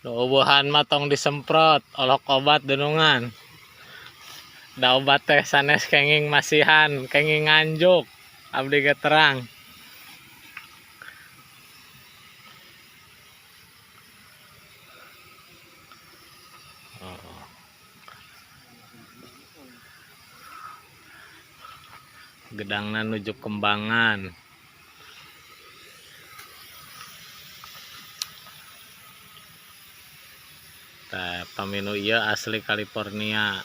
Nu euweuhan mah tong disemprot, olok obat dunungan. Da obat teh sanes kenging masihan, kenging nganjuk. Abdi ge terang. Oh. Gedangna nuju kembangan. Tah, pami nu ieu asli California.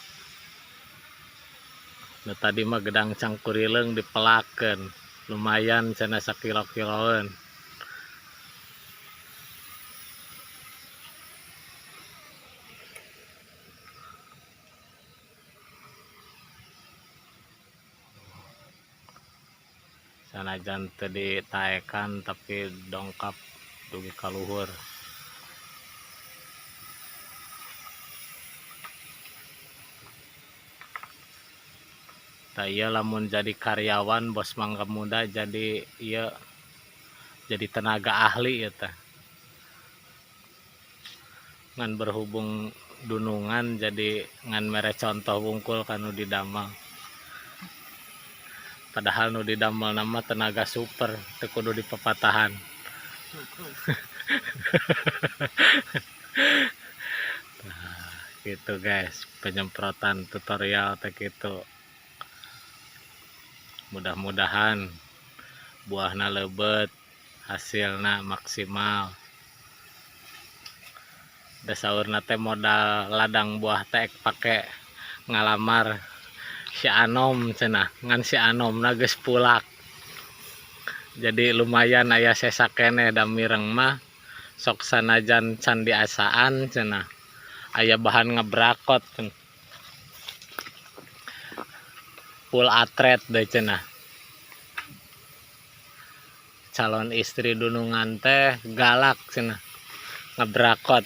Nu tadi mah gedang cangkurileung dipelakeun. Lumayan cenah sakilo-kiloeun. Sanajan teu ditaekan tapi dongkap dugi ka luhur. Tah, ieu lamun jadi karyawan Bos Mangga Muda, jadi ieu, jadi tenaga ahli ieu teh. Ngan berhubung dunungan, jadi ngan mere contoh wungkul kanu didamel. Padahal nu didamel mah tenaga super, teu kudu dipapatahan. Nah, gitu guys, penyemprotan tutorial teh gitu. Mudah-mudahan buahna lebet, hasilna maksimal. Da saurna teh modal ladang buah teh pake ngalamar si Anom cenah, ngan si Anomna geus pulak. Jadi lumayan aya sesa keneh, da mireng mah sok sanajan can diasaan cenah aya bahan ngebrakot cenah. Full atret deh cenah. Calon istri dunungan teh galak cenah ngebrakot.